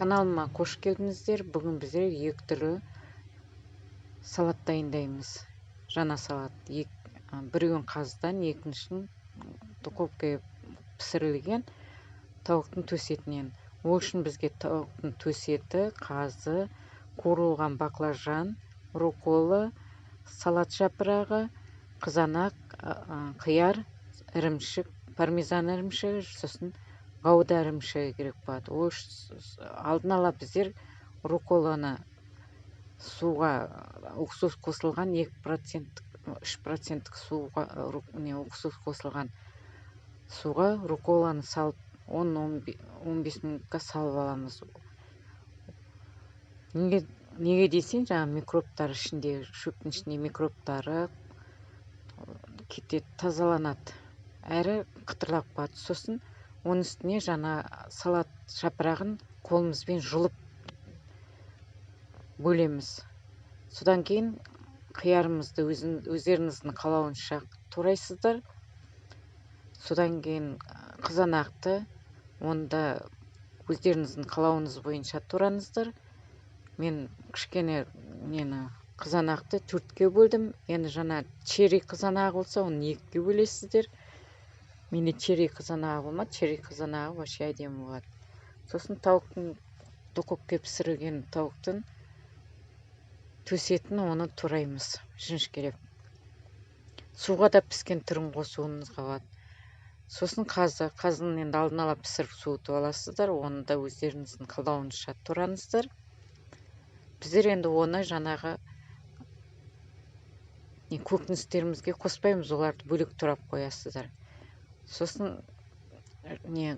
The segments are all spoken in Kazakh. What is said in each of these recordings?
Каналыма қош келдіңіздер. Бүгін біздер екі түрлі салат дайындаймыз. Жаңа салат. Біреуін қаздан, екіншісін духовкаға пісірілген тауықтың төс етінен. Ол үшін бізге тауықтың төс еті, қазы, қуырылған баклажан, руккола, салат жапырағы, қызанақ, қияр, ірімшік, пармезан ірімшігі, сосын гауда ірімшігі керек болады. Ол алдын ала біздер рукколаны суға уксус қосылған 2%, 3% суға, не, уксус қосылған суға рукколаны салып 10-15 минутқа салып аламыз. Неге десең, жаңа микробтар ішінде, шөптің ішінде микробтары кетеді, тазаланады, әрі қытырлап қалады. Сосын оның үстіне жаңа салат жапырағын қолымызбен жұлып бөлеміз. Содан кейін қиярымызды өздеріңіздің қалауынша турайсыздар. Содан кейін қызанақты оны да өздеріңіздің қалауыңыз бойынша тураңыздар. Мен кішкене қызанақты 4-ке бөлдім. Енді жаңа черри қызанағы болса, оны 2-ге бөлесіздер. Менде черри қызанағы болмады, черри қызанағы вообще әдемі болады. Сосын тауықтың духовка пісірілген тауықтың төс етін оны тураймыз жіңішкелеп. Суға да піскен түрін қосуыңызға болады. Сосын қазы, қазының енді алдын ала пісіріп суытып аласыздар, оны да өздеріңіздің қалауынша тураңыздар. Біздер енді оны жаңағы көкөністерімізге қоспаймыз, оларды бөлек турап қоясыздар. Сосын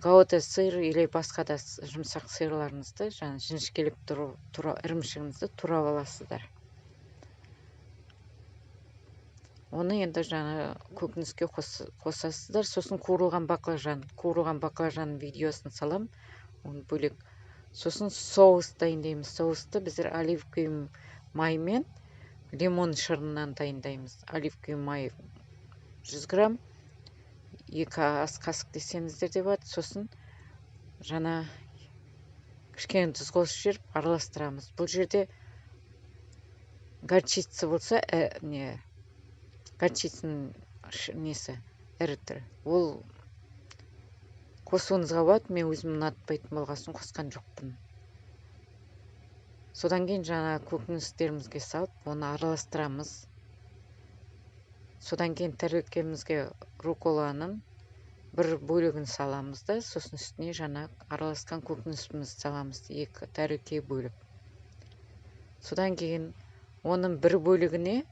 гауда сыр или басқа да жұмсақ сырларыңызды жаңа жіңішкелеп ірімшігіңізді турап аласыздар. Оны енді жаңа көкөніске қосасыздар. Сосын қуырылған баклажан, қуырылған баклажанның видеосын салам, оны бөлек. Сосын соус дайындаймыз. Соусты біздер оливковый маймен лимон шырынынан дайындаймыз. Оливковый май 100 грамм, 2 ас қасық десеңіздер де болады. Сосын жаңа кішкене тұз қосып жіберіп араластырамыз. Бұл жерде горчица болса, горчицаның несі ірі түрі, ол қосуыңызға болады. Мен өзім ұнатпайтын болған соң қосқан жоқпын. Содан кейін жаңа көкөністерімізге салып, оны араластырамыз. Содан кейін тәрелкемізге рукколаның бір бөлігін саламыз да, сосын үстіне жаңа араласқан көкөнісімізді саламыз, 2 тәрелке бөліп. Содан кейін оның бір бөлігіне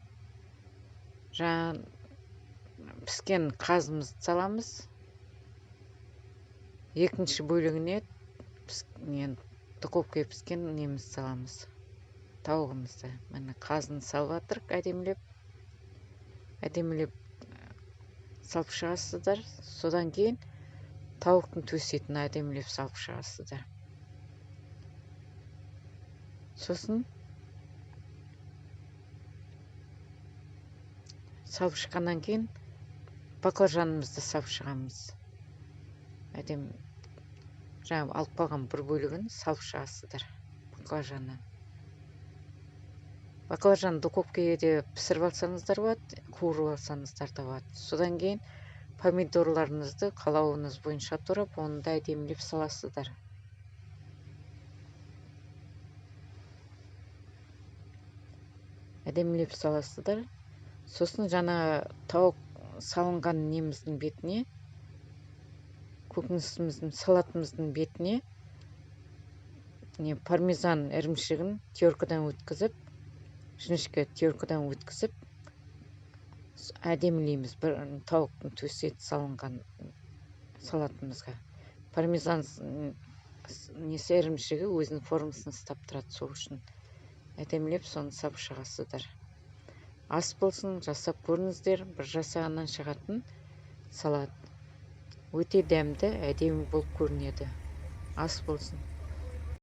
жаңа піскен қазымызды саламыз. Екінші бөлігіне духовкаға піскен немізді саламыз, тауығымызды. Міне қазын салып жатырық, әдемілеп. Әдемілеп салып шығасыздар. Содан кейін тауықтың төс етін әдемілеп салып шығасыздар. Сосын салып шыққаннан кейін баклажанымызды салып шығамыз. Әдемі жаңа алып қалған бір бөлігін салып шығасыздар баклажаннан. Баклажан духовкаға де пісіріп алсаңыздар болады, қуырып алсаңыздар да болады. Содан кейін помидорларыңызды қалауыңыз бойынша турап, оны да әдемілеп саласыздар. Әдемілеп саласыздар. Сосын жаңа тауық салынған неміздің бетіне, көкөнісіміздің, салатымыздың бетіне пармезан ірімшігін теркадан өткізіп, жіңішке теркадан өткізіп әдемілейміз бір тауықтың төс еті салынған салатымызға. Пармезан несі ірімшігі өзінің формасын ұстап тұрады, сол үшін әдемілеп соны салып шығасыздар. Ас болсын, жасап көріңіздер, бір жасағаннан шығатын салат. Өте дәмді, әдемі болып көрінеді. Ас болсын.